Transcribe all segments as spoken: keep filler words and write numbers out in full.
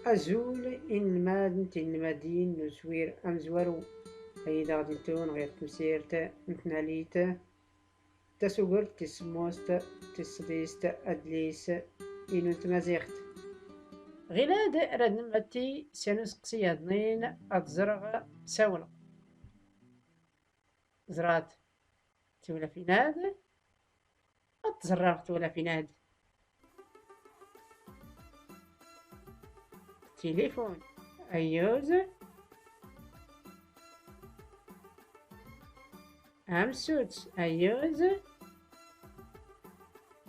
Azul inelmaden d tinelmadin n uswir amezwaru, ay d aɣ-d-ntun ɣer temsirt n tnalit tasugert tis semmust tis sḍist adlis inu n tmaziɣt. Ɣilad rad nmatti s yan useqsi yaḍnin ad ẓreɣ sawleɣ. Ẓrat tiwlafin ad. Ad ẓreɣ tiwlafin ad. Tilifun, ayyuz. Amsut, ayyuz.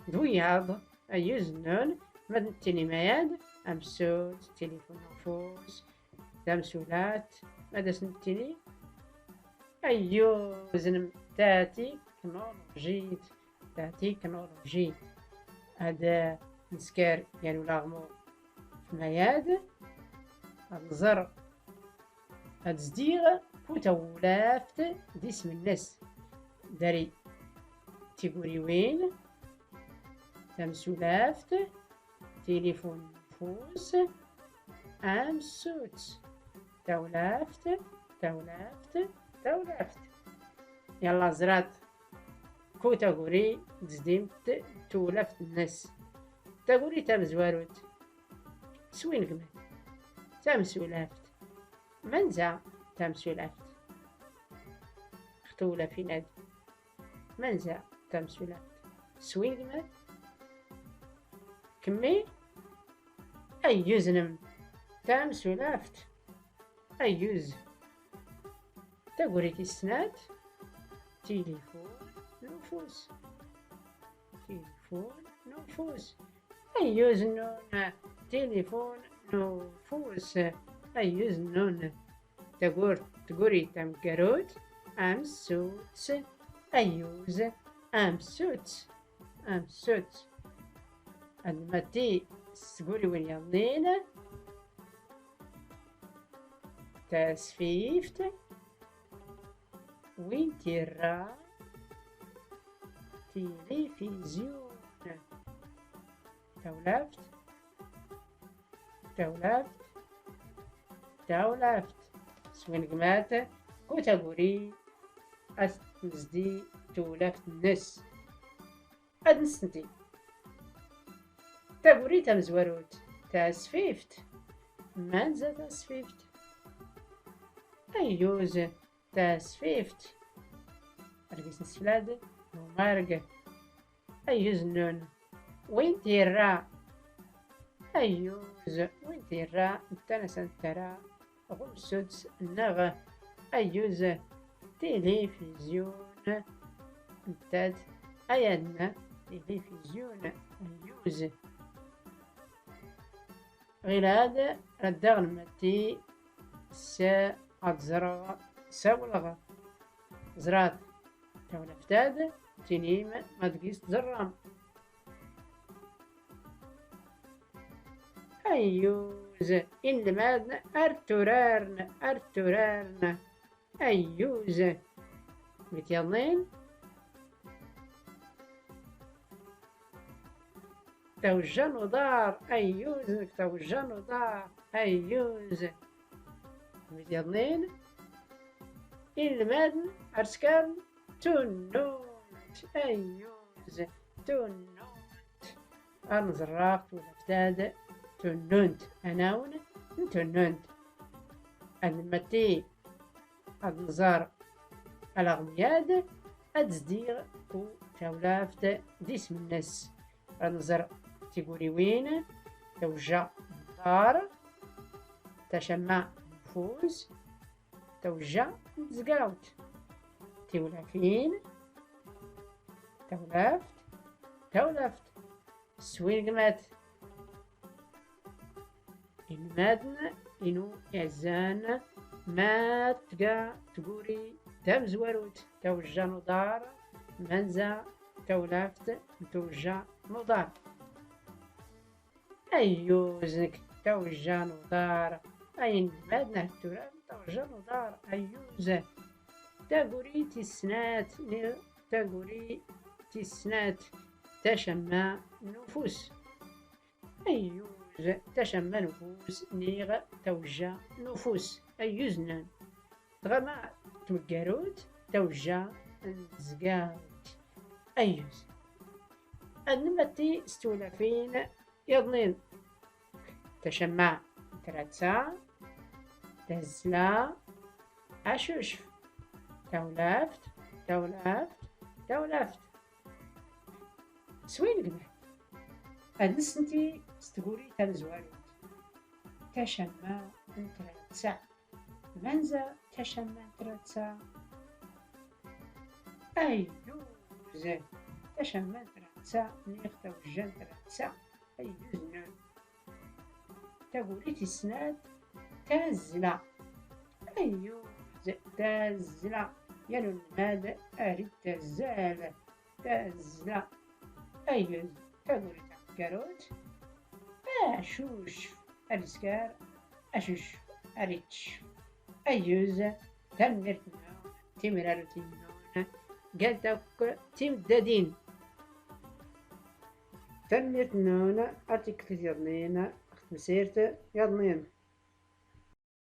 D wiyaḍ, ayyuz nnun. Mad nettini mayad? Amsut, tilifun n ufus, tamsulalt, mad as nettini? Ayyuz n tatiknulujit. Tatiknulujit. Ad nsker yan ulaɣmu f mayad, ad nẓer, ad zdiɣ ku tawlaft d isem-nnes. Dari tiguriwin, tamsulaft, tilifun n ufus, amsut, tawlaft, tawlaft, tawlaft. Yalla ẓrat ku taguri d zdimt tawlaft-nnes. Taguri tamezwarut. Swingmet. Tamsulaft. Manza tamsulaft? Xtulafin ad. Manza tamsulaft? Swingmet. Kemmi? Ayyuz nnun. Tamsulaft. Ayyuz. Taguri tis snat. Tilifun n ufus. Tilifun n ufus. Ayyuz nnun. Tilifun n ufus. Ayyuz nnun. Tagur-, taguri tameggarut. Amsut. Ayyuz. Amsut. Amsut. Ad nmatti s tguriwin yaḍnin. Tasfift. Win tira? Tilifizyun. Tawlaft. Tawlaft. Tawlaft. Swingmat ku taguri as nezdi tawlaft-nnes. Ad nsenti. Taguri tamezwarut. Tasfift. Manza tasfift? Ayyuz. Tasfift. Argis n sflad n umarg. Ayyuz nnun. Win tira? Ayyuz. Win tira? Netta nasant tara ɣumsut nneɣ. Ayyuz. Tilifizyun. Nettat ayad n tilifizyun. Ayyuz. Ɣilad rad daɣ nmatti s ad ẓreɣ sawleɣ. Ẓrat tawlaft ad, tinim ma deg-s tẓerram. Ayyuz. Inelmaden ar tturaren, ar tturaren. Ayyuz. Mit yaḍnin? Tawjja n uḍar. Ayyuz nek tawjja n uḍar. Ayyuz. Mit yaḍnin? Inelmaden ar skaren tunnunt. Ayyuz. Tunnunt. Ar nẓerraɣ tawlaft ad, tunnunt. Anawn n tunnunt. Ad nmatti ad nẓer alaɣmu yad, ad zdiɣ ku tawlaft d isem-nnes. Ad nẓer tiguriwin, tawjja n uḍar, tacamma n ufus, tawjja n tezgawt, tiwlafin, tawlaft, tawlaft. Swingmat. Inelmaden inu iɛzzan ma tga tguri tamezwarut, tawjja n uḍar, manza tawlaft n tawjja n uḍar? Ayyuz nek tawjja n uḍar. Ay inelmaden ar tturaren tawjja n uḍar. Ayyuz. Taguri tis snat, niɣ taguri tis snat, tacamma n ufus. Ayyuz. Ayyuz, tacamma n ufus niɣ tawjja n ufus. Ayyuz nnun. Dɣa ma tmeggarut, tawjja n tezgart. Ayyuz. Ad nmatti s tewlafin yaḍnin. Tacamma n tratsa, tazzla, acucef, tawlaft, tawlaft, tawlaft. S win gmat, ad nsenti s tguri tamezwarut. Tacamma n tratsa. Manza tacamma n tratsa? Ayyuz, tacamma n tratsa niɣ tawjja n tratsa. Ayyuz nnun. Taguri tis snat, tazzla. Ayyuz, tazzla. Yal unelmad ar ittazzal. Tazzla. Ayyuz, taguri tameggarut. Acucef, ar iskar, acucef, ar iccef. Ayyuz, tanemmirt nnun, timrarutin nnun, gant akk timeddadin. Tanemmirt nnun, ar tikkelt yaḍnin, ɣ tmsirt yaḍnin.